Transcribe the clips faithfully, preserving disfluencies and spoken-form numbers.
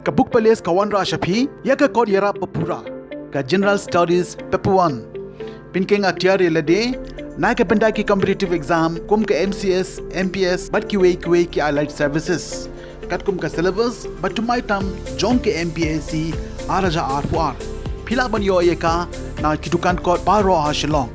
Ka Book Palace ka wanrah sha phi ïa ka kot ïarap ba pura, ka General Studies Paper One. Pynkheiñ atiar ïa lade na ka bynta ki competitive exam kum ka M C S, M P S bad kiwei kiwei ki allied services. Katkum ka syllabus ba thymmai tam jong ka M P S C ar hajar arphew ar. Phi lah ban ïoh ïa ka na ki dukan kot baroh ha Shillong.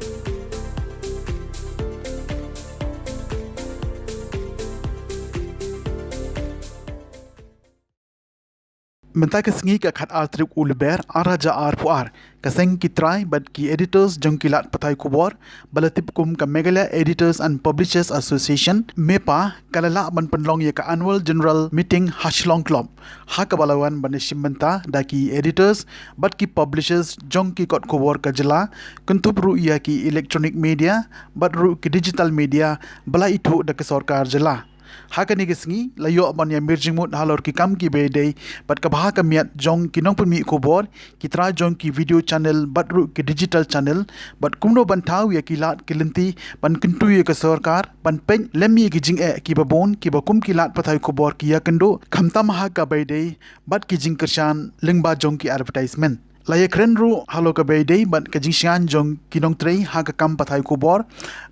Mynta ka sngi ka khatar tarik u Lber ar hajar arphew ar, ka seng ki trai bad ki editors jong ki lad pathai khubor ba la tip kum ka Meghalaya Editors and Publishers Association, MEPA, ka la lah ban pynlong ïa ka Annual General Meeting ha Shillong Club, ha kaba la wan ban ïashim bynta da ki editors bad ki publishers jong ki kot khubor ka jylla, kynthup ruh ïa ki electronic media bad ruh ki digital media ba la ithuh da ka sorkar jylla. Ha kane ka sngi la ïoh ban ïamir jingmut halor ki kam kiba ïadei bad ka bha ka miat jong ki nongpynmih khubor, ki trai jong ki video channel bad ruh ki digital channel, bad kumno ban thaw ïa ki lad ki lynti ban kyntu ïa ka sorkar ban peit lem ïa ki jingeh kiba bun kiba kum ki lad pathai khubor ki ïakynduh, khamtam ha kaba ïadei bad ki jingkyrshan lyngba jong ki advertisement. La ïakren ruh halor kaba ïadei bad ka jingshngaiñ jong ki nongtrei ha ka kam pathai khubor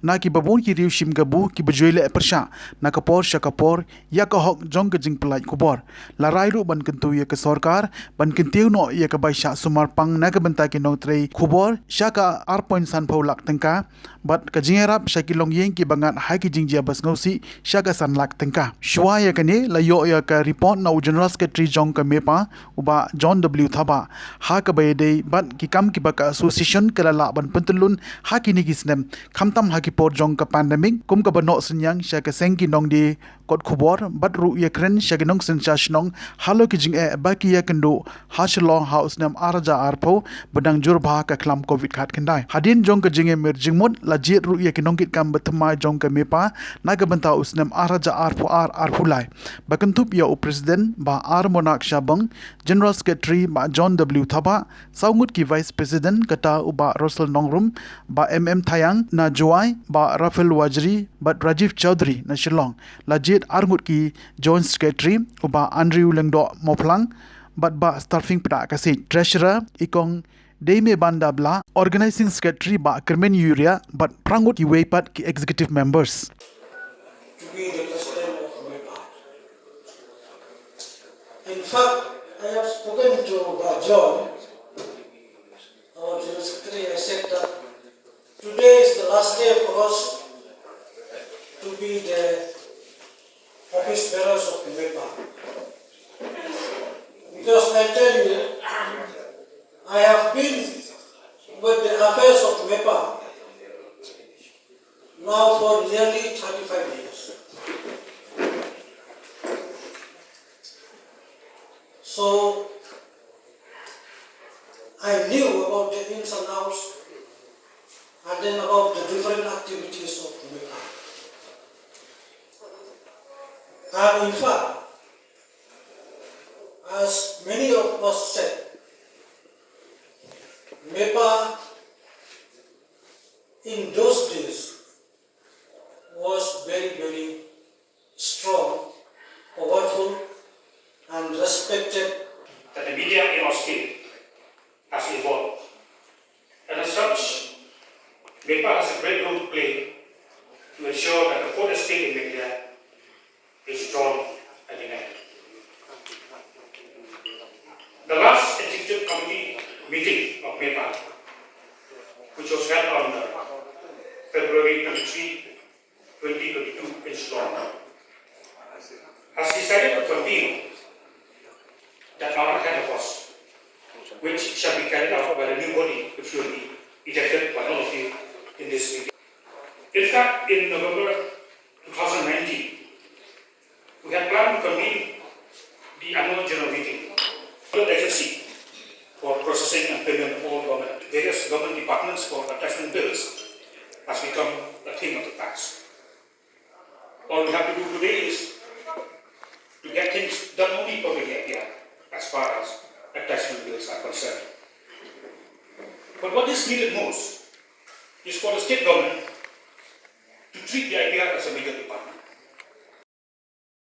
na kiba bun ki riew shim kabu kiba ju ïaleh pyrshah na ka por sha ka por ïa ka hok jong ka jingpyllait khubor. La rai ruh ban kyntu ïa ka sorkar ban kyntiew noh ïa ka bai shah sumar pang na ka bynta ki nongtrei khubor sha ka ar point sanphew lak tyngka, bad ka jingïarap sha ki longïing kiba ngat ha ki jingjia ba sngewsih sha ka san lak tyngka. Shuwa ïa kane la ïoh ïa ka report na u General Secretary jong ka MEPA, u Bah John W Thabah, ha kaba ïadei bad ki kam kiba ka association ka la lah ban pyntyllun ha kine ki snem, khamtam ha ki por jong ka pandemic, kum kaba noh synñiang sha ka seng ki nongdie kot khubor bad ruh ïakren sha ki nongsynshar shnong halor ki jingeh ba ki ïakynduh ha Shillong ha u snem ar hajar arphew ba dang jur bha ka khlam Covid khatkhyndai. Hadien jong ka jingïamir jingmut la jied ruh ïa ki nongkitkam ba thymmai jong ka MEPA na ka bynta u snem ar hajar arphew ar arphew lai, ba kynthup ïa u President Bah R Monarch Shabong, General Secretary Bah John W Thabah, saw ngut ki Vice President kata u Bah Russell Nongrum, Bah M M Thayang na Jowai, Bah Raphael Wajri bad Rajiv Chaudhary na Shillong. La jied ar ngut ki Joint Secretary, u Bah Andrew Lyngdoh Mawphlang bad Bah Starfing Pdakasiej. Treasurer, i Kong Deimebanda Blah, Organizing Secretary Bah Kyrmen Uriah bad phra ngut kiwei pat ki Executive Members. To be the president of MEPA. In fact, I have spoken to Bah John, our General Secretary. I said that today is the last day for us to be the office bearers of MEPA. Because I tell you, I have been with the affairs of MEPA now for nearly thirty-five years. So I knew about the ins and outs and then about the different activities of MEPA. And in fact, as many of us said, MEPA in those days was very, very strong, powerful, and respected. That the media in our state has evolved. And as such, MEPA has a great role to play to ensure that the fourth estate in Meghalaya is strong and united. The last executive committee meeting of MEPA, which was held on uh, February twenty-three, twenty twenty-two in Shillong, has decided to continue that honour ahead of us, which shall be carried out by the new body which will be elected by all of you in this meeting. In fact, in November two thousand nineteen, we had planned to convene the annual general meeting. The agency for processing and payment of all government, various government departments for attachment bills has become a thing of the past. All we have to do today is to get things done only for the I P R as far as attachment bills are concerned. But what is needed most is for the state government to treat the I P R as a major department.